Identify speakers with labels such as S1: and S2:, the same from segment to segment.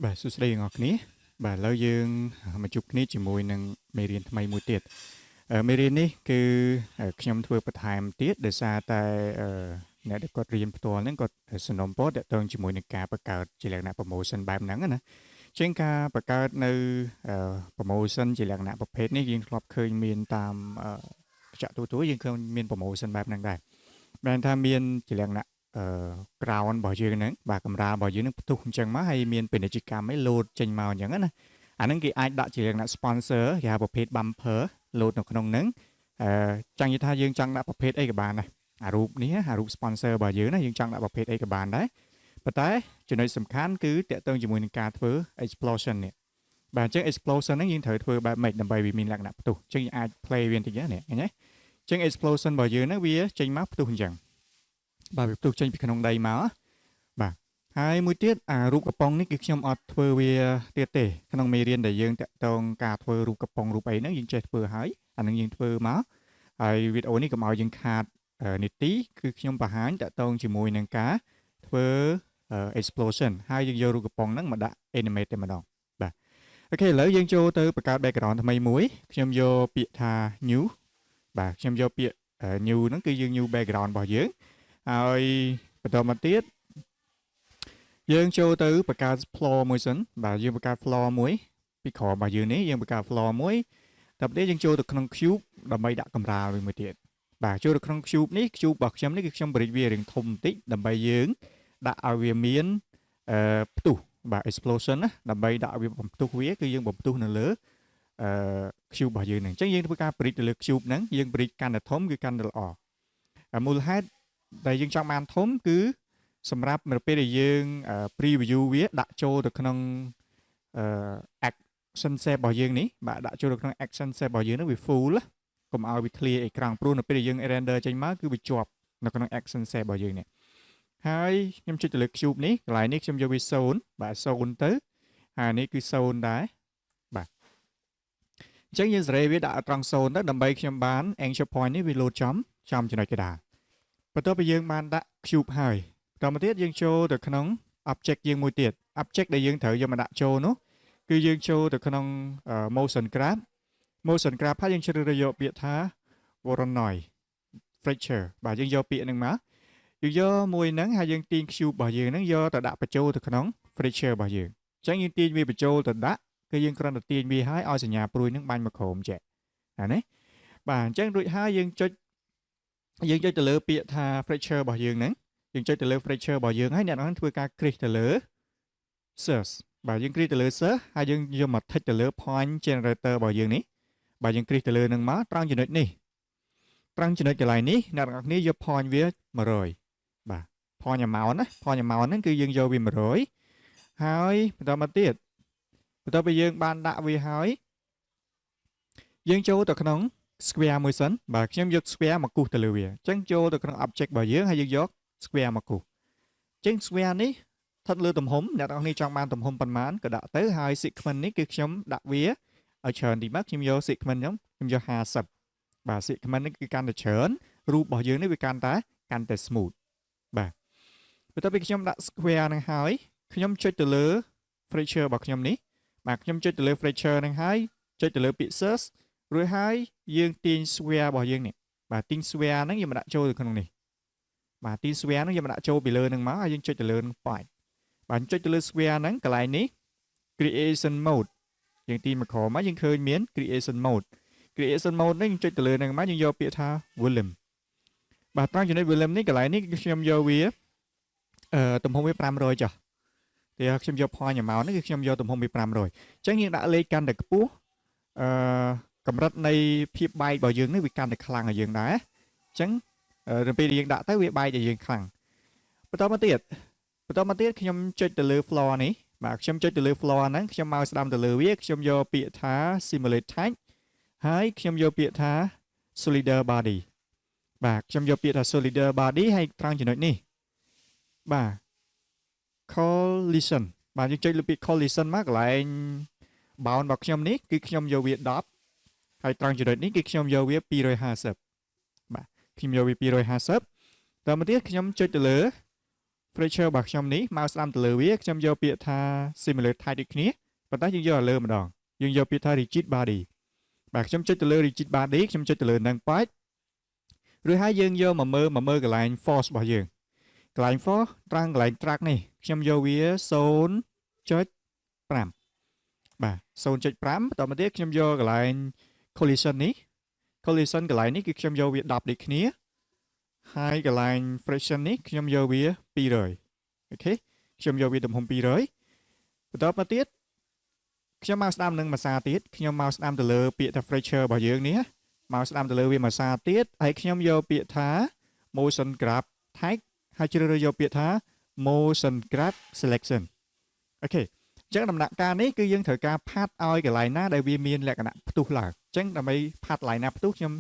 S1: បាទសួស្តីអ្នកទាំងអស់គ្នាបាទឥឡូវយើងមកជួបគ្នាជាមួយនឹងមេរៀនថ្មីមួយទៀតមេរៀននេះគឺខ្ញុំធ្វើបន្ថែមទៀតដោយសារតែអ្នកដែលគាត់រៀនផ្ទាល់ហ្នឹងគាត់សំណូមពរទាក់ទងជាមួយនឹងការបង្កើតជាលក្ខណៈ promotion បែបហ្នឹងណាជាងការបង្កើតនៅ promotion ជាលក្ខណៈប្រភេទនេះយើងធ្លាប់ឃើញមានតាមកញ្ចក់ទូទៅយើងឃើញមាន promotion បែបហ្នឹងដែរបែរថាមានជាលក្ខណៈអឺ ground របស់យើងហ្នឹងបាទកម្រាលរបស់យើងហ្នឹងផ្ទុះអញ្ចឹងមកហើយមានពាណិជ្ជកម្មឯលោតចេញមកអញ្ចឹងណាអាហ្នឹងគេអាចដាក់ជាលក្ខណៈ sponsor គេហៅប្រភេទ bumper លោតនៅក្នុងហ្នឹងអឺចង់និយាយថាយើងចង់ដាក់ប្រភេទអីក៏បានដែរអារូបនេះអារូប sponsor របស់យើងណាយើងចង់ដាក់ប្រភេទអីក៏បានដែរប៉ុន្តែចំណុចសំខាន់គឺទាក់ទងជាមួយនឹងការធ្វើ explosion នេះបាទអញ្ចឹង explosion ហ្នឹងយើងត្រូវធ្វើបែបម៉េចដើម្បីវាមានលក្ខណៈផ្ទុះអញ្ចឹងយើងអាច play វាបន្តិចណានេះឃើញទេអញ្ចឹង explosion របស់យើងហ្នឹងវាចេញមកផ្ទុះអញ្ចឹងបាទវាផ្ទុះចេញពីក្នុងដីមកបាទហើយមួយទៀតអារូបកំប៉ុងនេះគឺខ្ញុំអត់ធ្វើវាទៀតទេក្នុងមេរៀនដែលយើងទាក់ទងការធ្វើរូបកំប៉ុងរូបអីហ្នឹងយើងចេះធ្វើហើយអាហ្នឹងយើងធ្វើមកហើយវីដេអូនេះកុំឲ្យយើងខាតនីតិគឺខ្ញុំបង្ហាញទាក់ទងជាមួយនឹងការធ្វើ explosion ហើយយើងយករូបកំប៉ុងហ្នឹងមកដាក់ animate តែម្ដងបាទ OK ឥឡូវយើងចូលទៅបង្កើត background ថ្មីមួយខ្ញុំយកពាក្យថា new បាទខ្ញុំយកពាក្យ new ហ្នឹងគឺយើង new background របស់យើងហើយបន្តមកទៀតយើងចូលទៅបង្កើត floor មួយសិនបាទយើងបង្កើត floor មួយពីក្រោមរបស់យើងនេះយើងបង្កើត floor មួយតែពេលយើងចូលទៅក្នុង cube ដើម្បីដាក់កម្រាលមួយទៀតបាទចូលទៅក្នុង cube នេះ cube របស់ខ្ញុំនេះគឺខ្ញុំបរិចវារៀងធំបន្តិចដើម្បីយើងដាក់ឲ្យវាមានអឺផ្ទុះបាទ explosion ណាដើម្បីដាក់វាបំផ្ទុះវាគឺយើងបំផ្ទុះនៅលើអឺ cube របស់យើងហ្នឹងអញ្ចឹងយើងធ្វើការបរិចទៅលើ cube ហ្នឹងយើងបរិចកាន់តែធំគឺកាន់តែល្អមូលហេតុដែលយើងចង់បានធំគឺ សម្រាប់នៅពេលដែលយើង preview វាដាក់ចូលទៅក្នុងអឺ action shape របស់យើងនេះបាទដាក់ចូលទៅក្នុង action shape របស់យើងនេះវា full កុំឲ្យវា clear អេក្រង់ព្រោះនៅពេលដែលយើង render ចេញមកគឺវាជាប់នៅក្នុង action shape របស់យើងនេះហើយខ្ញុំចុចទៅលើ cube នេះកន្លែងនេះខ្ញុំយកវា0បាទ0ទៅហើយនេះគឺ0ដែរបាទអញ្ចឹងយើងសេរីវាដាក់ត្រង់0ទៅដើម្បីខ្ញុំបាន anchor point នេះវាលោតចំចំចំណុចកណ្ដាលបន្ទាប់ពីយើងបានដាក់ cube ហើយបន្តមកទៀតយើងចូលទៅក្នុង object យើងមួយទៀត object ដែលយើងត្រូវយកមកដាក់ចូលនោះគឺយើងចូលទៅក្នុង motion graph motion graph ហើយយើងជ្រើសរើសយកពាក្យថា Voronoi fracture បាទយើងយកពាក្យហ្នឹងមកយើងយកមួយហ្នឹងហើយយើងទាញ cube របស់យើងហ្នឹងយកទៅដាក់បញ្ចូលទៅក្នុង fracture របស់យើងអញ្ចឹងយើងទាញវាបញ្ចូលទៅដាក់គឺយើងគ្រាន់តែទាញវាហើយឲ្យសញ្ញាព្រួយហ្នឹងបាញ់មកក្រោមចេះអានេះបាទអញ្ចឹងរួចហើយយើងចុចយើងចុចទៅលើពាក្យថា fracture របស់យើងហ្នឹងយើងចុចទៅលើ fracture របស់យើងហើយអ្នកនរធ្វើការ click ទៅលើ source បាទយើង click ទៅលើ source ហើយយើងយកមក tick ទៅលើ point generator របស់យើងនេះបាទយើង click ទៅលើនឹងមកត្រង់ចំណុចនេះត្រង់ចំណុចកន្លែងនេះអ្នកទាំងអស់គ្នាយក point វា100បាទ point amount ណា point amount ហ្នឹងគឺយើងយកវា100ហើយបន្តមកទៀតបន្ទាប់ពីយើងបានដាក់វាហើយយើងចូលទៅក្នុង square មួយសិនបាទខ្ញុំយក square មកគូសទៅលើវាអញ្ចឹងចូលទៅក្នុង object របស់យើងហើយយើងយក square មកគូសអញ្ចឹង square នេះស្ថិតលើទំហំអ្នកទាំងអស់គ្នាចង់បានទំហំប៉ុន្មានក៏ដាក់ទៅហើយ segment នេះគឺខ្ញុំដាក់វាឲ្យច្រើនតិចមកខ្ញុំយក segment ខ្ញុំខ្ញុំយក50បាទ segment នេះគឺកាន់តែច្រើនរូបរបស់យើងនេះវាកាន់តែកាន់តែ smooth បាទបន្ទាប់ពីខ្ញុំដាក់ square នឹងហើយខ្ញុំចុចទៅលើ fracture របស់ខ្ញុំនេះបាទខ្ញុំចុចទៅលើ fracture នឹងហើយចុចទៅលើពាក្យ source រួចហើយយើងទាញ square របស់យើងនេះបាទទាញ square ហ្នឹងយើងមកដាក់ចូលទៅក្នុងនេះ បាទទី square ហ្នឹងយើងមកដាក់ចូលពីលើហ្នឹងមកហើយយើងចុចទៅលើហ្នឹងប៉ាច់បាទចុចទៅលើ square ហ្នឹងកន្លែងនេះ creation mode យើងទីមកក្រោមមកយើងឃើញមាន creation mode creation mode នេះយើងចុចទៅលើហ្នឹងមកយើងយកពាក្យថា volume បាទត្រង់ចំណុច volume នេះកន្លែងនេះគឺខ្ញុំយកវាអឺទំហំវា500ចុះទីខ្ញុំយក point amount នេះគឺខ្ញុំយកទំហំវា500អញ្ចឹងយើងដាក់លេខកាន់តែខ្ពស់អឺកម្រិតនៃភាពបែករបស់យើងនេះវាកាន់តែខ្លាំងឲ្យយើងដែរអញ្ចឹងនៅពេលយើងដាក់ទៅវាបែកឲ្យយើងខ្លាំងបន្តមកទៀតបន្តមកទៀតខ្ញុំចុចទៅលើ floor នេះបាទខ្ញុំចុចទៅលើ floor ហ្នឹងខ្ញុំមកស្ដាំទៅលើវាខ្ញុំយកពាក្យថា simulate touch ហើយខ្ញុំយកពាក្យថា solid body បាទខ្ញុំយកពាក្យថា solid body ហើយត្រង់ចំណុចនេះបាទ collision បាទយើងចុចលើពាក្យ collision មកកន្លែង bounce របស់ខ្ញុំនេះគឺខ្ញុំយកវា10ហើយត្រង់ចំណុចនេះគឺខ្ញុំយកវា250បាទខ្ញុំយកវា250តមកទៀតខ្ញុំចុចទៅលើ Fracture របស់ខ្ញុំនេះមកស្ដាំទៅលើវាខ្ញុំយកពាក្យថា simulate type ដូចគ្នាប៉ុន្តែយើងយកឲ្យលើម្ដងយើងយកពាក្យថា rigid body បាទខ្ញុំចុចទៅលើ rigid body ខ្ញុំចុចទៅលើនឹងប៉ាច់ឬហើយយើងយកមកមើលមកមើលកន្លែង force របស់យើងកន្លែង force ត្រង់កន្លែង track នេះខ្ញុំយកវា0.5បាទ0.5បន្តមកទៀតខ្ញុំយកកន្លែង collision នេះ collision កន្លែងនេះគឺខ្ញុំយកវា10ដូចគ្នាហើយកន្លែង friction នេះខ្ញុំយកវា200 OK ខ្ញុំយកវាទំហំ200បន្តមកទៀតខ្ញុំមកស្ដាំនឹងមួយសារទៀតខ្ញុំមកស្ដាំទៅលើពាក្យថា fracture របស់យើងនេះមកស្ដាំទៅលើវាមួយសារទៀតហើយខ្ញុំយកពាក្យថា motion graph type ហើយជ្រើសរើសយកពាក្យថា motion graph selection OK អញ្ចឹងដំណាក់កាលនេះគឺយើងត្រូវការផាត់ឲ្យកន្លែងណាដែលវាមានលក្ខណៈផ្ទុះឡើងអញ្ចឹងដើម្បីផាត់កន្លែងណាផ្ទុះខ្ញុំ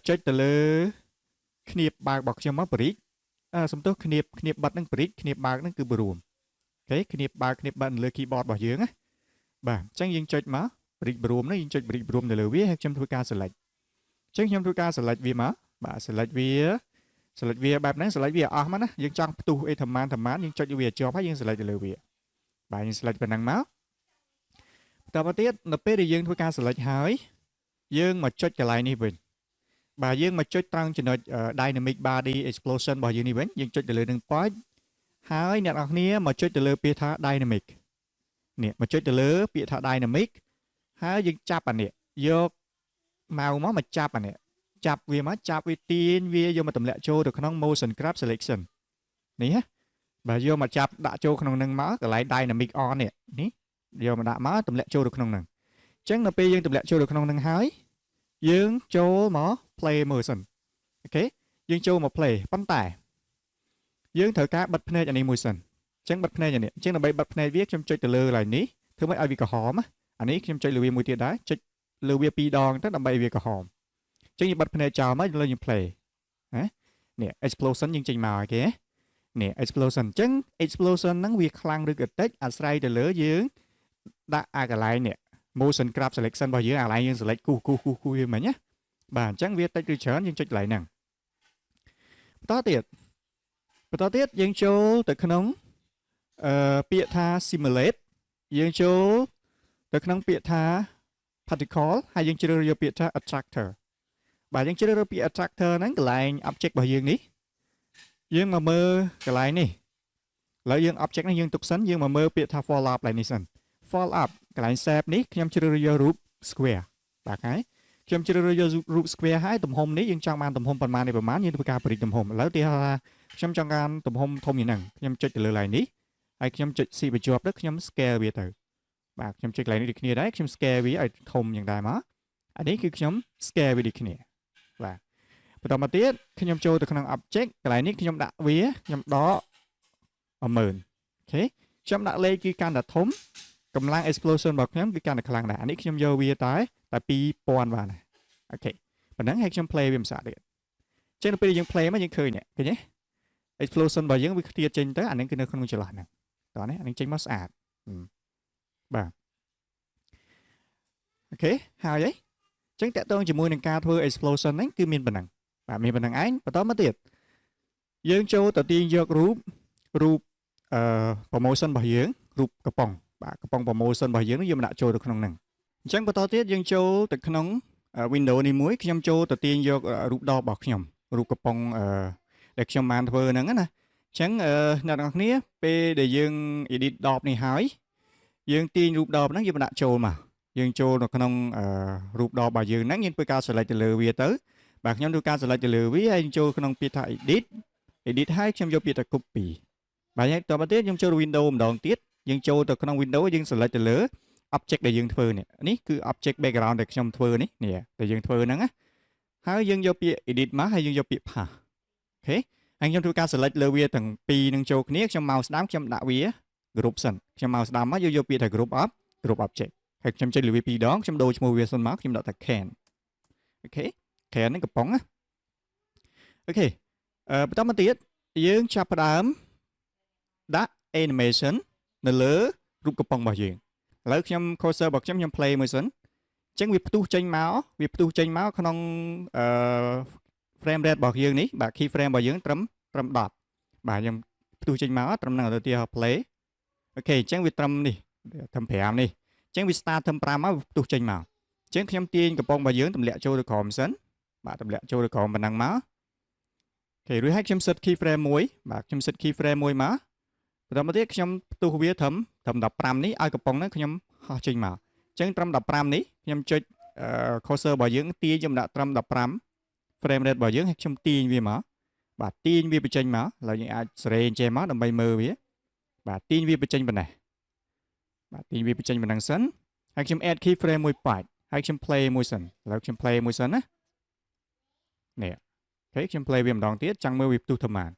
S1: ចុចទៅលើគ្នាបបើករបស់ខ្ញុំមកបរិចអឺសំទោសគ្នាបគ្នាបបិទនឹងបរិចគ្នាបបើកនឹងគឺបរួម OK គ្នាបបើកគ្នាបបិទនៅលើ keyboard របស់យើងណាបាទអញ្ចឹងយើងចុចមកបរិចបរួមនេះយើងចុចបរិចបរួមនៅលើវាហើយខ្ញុំធ្វើការ select អញ្ចឹងខ្ញុំធ្វើការ select វាមកបាទ select វា select វាបែបហ្នឹង select វាអស់មកណាយើងចង់ផ្ទុះអីធម្មតាធម្មតាយើងចុចវាជាប់ហើយយើង select ទៅលើវាបាទយើង select ប៉ុណ្ណឹងមកបន្តមកទៀតនៅពេលដែលយើងធ្វើការ select ហើយយើងមកចុចកន្លែងនេះវិញបាទយើងមកចុចត្រង់ចំណុច dynamic body explosion របស់យើងនេះវិញយើងចុចទៅលើនឹង point ហើយអ្នកនរគ្នាមកចុចទៅលើពាក្យថា dynamic នេះមកចុចទៅលើពាក្យថា dynamic ហើយយើងចាប់អានេះយកម៉ៅមកមកចាប់អានេះចាប់វាមកចាប់វាទាញវាយកមកទម្លាក់ចូលទៅក្នុង motion graph selection នេះណាបាទយកមកចាប់ដាក់ចូលក្នុងនឹងមកកន្លែង dynamic on នេះនេះយកមកដាក់មកទម្លាក់ចូលទៅក្នុងនឹងអញ្ចឹងនៅពេលយើងទម្លាក់ចូលទៅក្នុងនឹងហើយយើងចូលមក play មើលសិន OK យើងចូលមក play ប៉ុន្តែយើងត្រូវការបិទភ្នែកអានេះមួយសិនអញ្ចឹងបិទភ្នែកអានេះអញ្ចឹងដើម្បីបិទភ្នែកវាខ្ញុំចុចទៅលើកន្លែងនេះធ្វើម៉េចឲ្យវាក្រហមអានេះខ្ញុំចុចលើវាមួយទៀតដែរចុចលើវាពីរដងទៅដើម្បីឲ្យវាក្រហមអញ្ចឹងយើងបិទភ្នែកចោលមកលើយើង play ណានេះ explosion យើងចេញមកគេនេះ explosion អញ្ចឹង explosion ហ្នឹងវាខ្លាំងឬក៏តិចអាស្រ័យទៅលើយើងដាក់អាកន្លែងនេះ motion graph selection របស់យើងអាកន្លែងយើង select គូសគូសគូសគូសវាមិញណាបាទអញ្ចឹងវាតិចឬច្រើនយើងចុចកន្លែងហ្នឹងបន្តទៀតបន្តទៀតយើងចូលទៅក្នុងអឺពាក្យថា simulate យើងចូលទៅក្នុងពាក្យថា particle ហើយយើងជ្រើសរើសយកពាក្យថា attractor បាទយើងជ្រើសរើសពាក្យ attractor ហ្នឹងកន្លែង object របស់យើងនេះយើងមកមើលកន្លែងនេះឥឡូវយើង object នេះយើងទុកសិនយើងមកមើលពាក្យថា falloff កន្លែងនេះសិន falloff កន្លែង shape នេះខ្ញុំជ្រើសរើសយករូប square បាទហើយខ្ញុំជ្រើសរើសយករូប square ហើយទំហំនេះយើងចង់បានទំហំប៉ុន្មាននេះប៉ុន្មានយើងធ្វើការបរិចទំហំឥឡូវទីថាខ្ញុំចង់ការទំហំធំយ៉ាងហ្នឹងខ្ញុំចុចទៅលើ line នេះហើយខ្ញុំចុច C បញ្ជាប់ទៅខ្ញុំ scale វាទៅបាទខ្ញុំចុចកន្លែងនេះដូចគ្នាដែរខ្ញុំ scale វាឲ្យធំយ៉ាងដែរមកអានេះគឺខ្ញុំ scale វាដូចគ្នាបាទបន្តមកទៀតខ្ញុំចូលទៅក្នុង object កន្លែងនេះខ្ញុំដាក់វាខ្ញុំដក10000 OK ខ្ញុំដាក់លេខគឺកាន់តែធំកម្លាំង explosion របស់ខ្ញុំគឺកាន់តែខ្លាំងដែរអានេះខ្ញុំយកវាតែតែ2000បាន OK ប៉ុណ្ណឹងហើយខ្ញុំ play វាមួយសាកទៀតចឹងនៅពេលយើង play មកយើងឃើញនេះឃើញទេ explosion របស់យើងវាខ្ទាតចេញទៅអានេះគឺនៅក្នុងចន្លោះហ្នឹងតោះនេះអានេះចេញមកស្អាតបាទ OK ហើយហីចឹងតកតងជាមួយនឹងការធ្វើ explosion ហ្នឹងគឺមានប៉ុណ្ណឹងបាទមានប៉ុណ្ណឹងឯងបន្តមកទៀតយើងចូលទៅទាញយករូបរូបអឺ promotion របស់យើងរូបកំប៉ុងបាទកំប៉ុង promotion របស់យើងនេះយើងមកដាក់ចូលទៅក្នុងហ្នឹងអញ្ចឹងបន្តទៀតយើងចូលទៅក្នុង window នេះមួយខ្ញុំចូលទៅទាញយករូបដបរបស់ខ្ញុំរូបកំប៉ុងអឺដែលខ្ញុំបានធ្វើហ្នឹងណាអញ្ចឹងអ្នកទាំងអស់គ្នាពេលដែលយើង edit ដបនេះហើយយើងទាញរូបដបហ្នឹងយើងមកដាក់ចូលមកយើងចូលនៅក្នុងរូបដបរបស់យើងហ្នឹងយើងធ្វើការ select ទៅលើវាទៅបាទខ្ញុំធ្វើការ select ទៅលើវាហើយចូលក្នុងពាក្យថា edit edit ហើយខ្ញុំយកពាក្យថា copy បាទហើយតទៅទៀតខ្ញុំចូល window ម្ដងទៀតយើងចូលទៅក្នុង window យើង select ទៅលើ object ដែលយើងធ្វើនេះនេះគឺ object background ដែលខ្ញុំធ្វើនេះនេះដែលយើងធ្វើហ្នឹងណាហើយយើងយកពាក្យ edit មកហើយយើងយកពាក្យ paste OK ហើយខ្ញុំធ្វើការ select លើវាទាំងពីរនឹងចូលគ្នាខ្ញុំមកស្ដាំខ្ញុំដាក់វា group សិនខ្ញុំមកស្ដាំមកយកយកពាក្យថា group of group object ហើយខ្ញុំចុចលើវាពីរដងខ្ញុំដូរឈ្មោះវាសិនមកខ្ញុំដាក់ថា can OK can ហ្នឹងកំប៉ុងណា OK អឺបន្តមកទៀតយើងចាប់ផ្ដើមដាក់ animation នៅលើរូបកំប៉ុងរបស់យើងឥឡូវខ្ញុំ cursor របស់ខ្ញុំខ្ញុំ play មួយសិនអញ្ចឹងវាផ្ទុះចេញមកវាផ្ទុះចេញមកក្នុងអឺ frame rate របស់យើងនេះបាទ key frame របស់យើងត្រឹមត្រឹម10បាទខ្ញុំផ្ ផ្ទុះចេញមកត្រឹមហ្នឹងទៅទី play OK អញ្ចឹងវាត្រឹមនេះត្រឹម5នេះអញ្ចឹងវា start ត្រឹម5មកវាផ្ទុះចេញមកអញ្ចឹងខ្ញុំទាញកំប៉ុងរបស់យើងទម្លាក់ចូលទៅក្រោមសិនបាទទម្លាក់ចូលទៅក្រោមប៉ុណ្ណឹងមក OK រួចហើយខ្ញុំ set key frame មួយបាទខ្ញុំ set key frame មួយមកបន្តមកទៀតខ្ញុំផ្ទុះវាត្រឹមត្រឹម15នេះឲ្យកំប៉ុងហ្នឹងខ្ញុំហោះចេញមកអញ្ចឹងត្រឹម15នេះខ្ញុំចុច cursor របស់យើងទាញខ្ញុំដាក់ត្រឹម15 frame rate របស់យើងហើយខ្ញុំទាញវាមកបាទទាញវាបញ្ចេញមកឥឡូវយើងអាចសេរីចេះមកដើម្បីមើលវាបាទទាញវាបញ្ចេញប៉ុណ្ណេះបាទទាញវាបញ្ចេញប៉ុណ្ណឹងសិនហើយខ្ញុំ add key frame មួយបាច់ហើយខ្ញុំ play មួយសិនឥឡូវខ្ញុំ play មួយសិនណានេះ OK ខ្ញុំ play វាម្ដងទៀតចង់មើលវាផ្ទុះធ្វើម៉ាន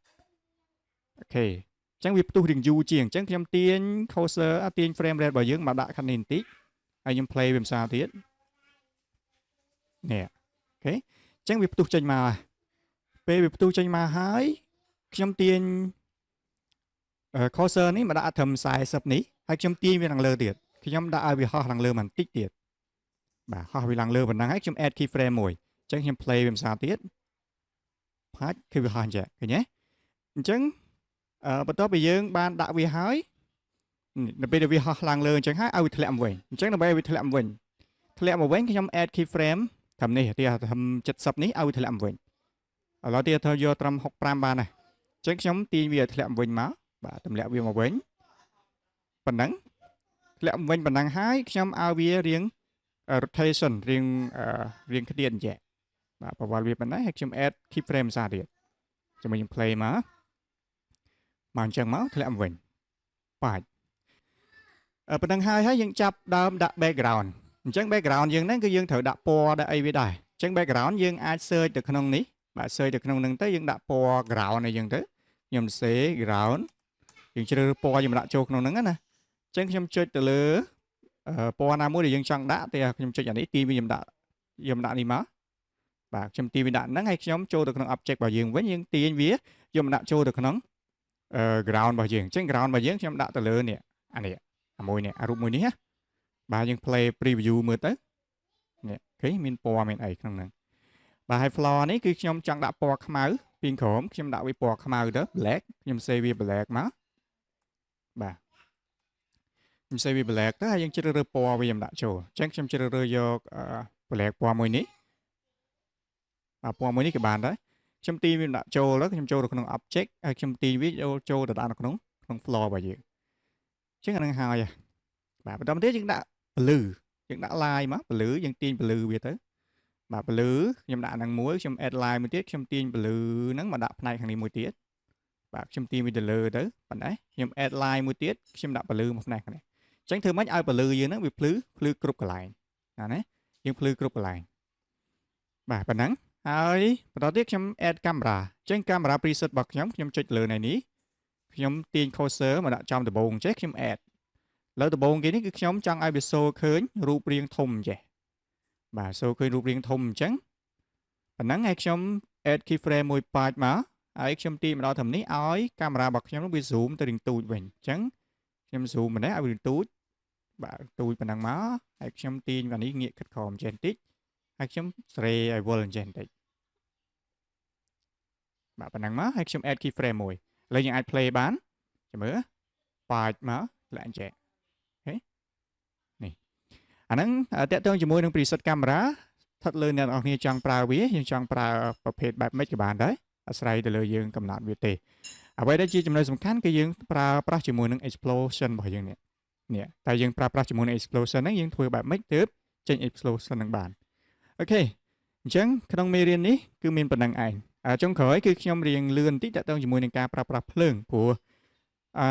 S1: OK អញ្ចឹងវាផ្ទុះរៀងយូរជាងអញ្ចឹងខ្ញុំទាញ cursor ទាញ frame rate របស់យើងមកដាក់ខាងនេះបន្តិចហើយខ្ញុំ play វាម្ដងទៀតនេះ OK អញ្ចឹងវាផ្ទុះចេញមកពេលវាផ្ទុះចេញមកហើយខ្ញុំទាញ cursor នេះមកដាក់ត្រឹម40នេះហើយខ្ញុំទាញវាឡើងលើទៀតខ្ញុំដាក់ឲ្យវាហោះឡើងលើបន្តិចទៀតបាទហោះវាឡើងលើប៉ុណ្ណឹងហើយខ្ញុំ add key frame មួយអញ្ចឹងខ្ញុំ play វាម្ដងទៀតផាច់គឺវាហោះអញ្ចឹងឃើញទេអញ្ចឹងអឺបន្ទាប់ពីយើងបានដាក់វាហើយនៅពេលដែលវាហោះឡើងលើអញ្ចឹងហើយឲ្យវាធ្លាក់មកវិញអញ្ចឹងដើម្បីឲ្យវាធ្លាក់មកវិញធ្លាក់មកវិញខ្ញុំ add key frame ត្រឹមនេះទីត្រឹម70នេះឲ្យវាធ្លាក់មកវិញឥឡូវទៀតធ្វើយកត្រឹម65បានហើយអញ្ចឹងខ្ញុំទាញវាឲ្យធ្លាក់មកវិញមកបាទទម្លាក់វាមកវិញប៉ុណ្ណឹងធ្លាក់មកវិញប៉ុណ្ណឹងហើយខ្ញុំឲ្យវារៀង rotation រៀងរៀងខ្ទាតអញ្ចឹងបាទប្រវល់វាប៉ុណ្ណេះហើយខ្ញុំ add key frame សារទៀតជាមួយខ្ញុំ play មកមកអញ្ចឹងមកធ្លាក់មកវិញបាច់ប៉ុណ្ណឹងហើយហើយយើងចាប់ដើមដាក់ background អញ្ចឹង background យើងហ្នឹងគឺយើងត្រូវដាក់ពណ៌ដាក់អីវាដែរអញ្ចឹង background យើងអាច search ទៅក្នុងនេះបាទ search ទៅក្នុងហ្នឹងទៅយើងដាក់ពណ៌ ground អីចឹងទៅខ្ញុំសេ ground យើងជ្រើសរើសពណ៌យើងដាក់ចូលក្នុងហ្នឹងណាអញ្ចឹងខ្ញុំចុចទៅលើពណ៌ណាមួយដែលយើងចង់ដាក់តែខ្ញុំចុចអានេះទីវាខ្ញុំដាក់ខ្ញុំដាក់នេះមកបាទខ្ញុំទីវាដាក់ហ្នឹងហើយខ្ញុំចូលទៅក្នុង object របស់យើងវិញយើងទាញវាយកមកដាក់ចូលទៅក្នុង ground របស់យើងអញ្ចឹង ground របស់យើងខ្ញុំដាក់ទៅលើនេះអានេះអាមួយនេះអារូបមួយនេះណាបាទយើង play preview មើលទៅនេះឃើញមានពណ៌មានអីក្នុងហ្នឹងបាទហើយ floor នេះគឺខ្ញុំចង់ដាក់ពណ៌ខ្មៅពីក្រោមខ្ញុំដាក់វាពណ៌ខ្មៅទៅ black ខ្ញុំ save វា black មកបាទខ្ញុំ save វា black ទៅហើយយើងជ្រើសរើសពណ៌វាខ្ញុំដាក់ចូលអញ្ចឹងខ្ញុំជ្រើសរើសយក black ពណ៌មួយនេះបាទពណ៌មួយនេះក៏បានដែរខ្ញុំទាញវាដាក់ចូលទៅខ្ញុំចូលទៅក្នុង object ហើយខ្ញុំទាញវាចូលចូលទៅដាក់នៅក្នុងក្នុង floor របស់យើងអញ្ចឹងអានឹងហើយបាទបន្តមកទៀតយើងដាក់ពលឺយើងដាក់ light មកពលឺយើងទាញពលឺវាទៅបាទពលឺខ្ញុំដាក់ហ្នឹងមួយខ្ញុំ add light មួយទៀតខ្ញុំទាញពលឺហ្នឹងមកដាក់ផ្នែកខាងនេះមួយទៀតបាទខ្ញុំទាញវាទៅលើទៅប៉ុណ្ណេះខ្ញុំ add light មួយទៀតខ្ញុំដាក់ពលឺមកផ្នែកខាងនេះអញ្ចឹងធ្វើម៉េចឲ្យពលឺយើងហ្នឹងវាភ្លឺភ្លឺគ្រប់កន្លែងណាណាយើងភ្លឺគ្រប់កន្លែងបាទប៉ុណ្ណឹងហើយបន្តទៀតខ្ញុំ add camera អញ្ចឹង camera preset របស់ខ្ញុំខ្ញុំចុចលើនៅនេះខ្ញុំទាញ cursor មកដាក់ចំដំបូងចេះខ្ញុំ add លើដំបូងគេនេះគឺខ្ញុំចង់ឲ្យវាសូឃើញរូបរាងធំចេះបាទសូឃើញរូបរាងធំអញ្ចឹងប៉ុណ្ណឹងហើយខ្ញុំ add keyframe មួយប៉ាច់មកហើយខ្ញុំទាញមកដល់ត្រឹមនេះឲ្យកាមេរ៉ារបស់ខ្ញុំវា zoom ទៅរាងទូចវិញអញ្ចឹងខ្ញុំ zoom ម្នេះឲ្យវាទូចបាទទូចប៉ុណ្ណឹងមកហើយខ្ញុំទាញអានេះងាកខិតក្រោមចេះបន្តិចហើយខ្ញុំស្រេឲ្យវិលអញ្ចេះបន្តិចបាទប៉ុណ្ណឹងមកហើយខ្ញុំ add keyframe មួយឥឡូវយើងអាច play បានចាំមើលប៉ាច់មកលាក់អញ្ចេះ OK នេះអាហ្នឹងតកតងជាមួយនឹង preset camera ស្ថិតលើអ្នកនរគ្នាចង់ប្រើវាយើងចង់ប្រើប្រភេទបែបម៉េចក៏បានដែរអាស្រ័យទៅលើយើងកំណត់វាទេអ្វីដែលជាចំណុចសំខាន់គឺយើងប្រើប្រាស់ជាមួយនឹង explosion របស់យើងនេះនេះតែយើងប្រើប្រាស់ជាមួយនឹង explosion ហ្នឹងយើងធ្វើបែបម៉េចទើបចេញ explosion ហ្នឹងបាន OK អញ្ចឹងក្នុងមេរៀននេះគឺមានប៉ុណ្ណឹងឯងចុងក្រោយគឺខ្ញុំរៀងលឿនតិចតទៅជាមួយនឹងការប្រើប្រាស់ភ្លើងព្រោះអឺ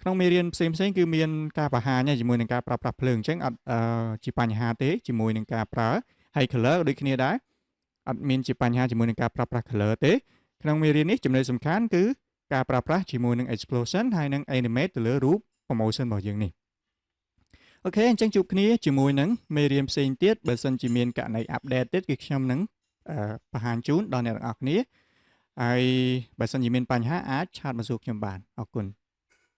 S1: ក្នុងមេរៀនផ្សេងផ្សេងគឺមានការបង្ហាញជាមួយនឹងការប្រើប្រាស់ភ្លើងអញ្ចឹងអត់ជាបញ្ហាទេជាមួយនឹងការប្រើហើយ color ដូចគ្នាដែរអត់មានជាបញ្ហាជាមួយនឹងការប្រើប្រាស់ color ទេក្នុងមេរៀននេះចំណុចសំខាន់គឺការប្រើប្រាស់ជាមួយនឹង explosion ហើយនឹង animate ទៅលើរូប promotion របស់យើងនេះ OK អញ្ចឹងជួបគ្នាជាមួយនឹងមេរៀនផ្សេងទៀតបើសិនជាមានករណី update ទៀតគឺខ្ញុំនឹងបង្ហាញជូនដល់អ្នកទាំងអស់គ្នាហើយបើសិនជាមានបញ្ហាអាច chat មកសួរខ្ញុំបានអរគុណ។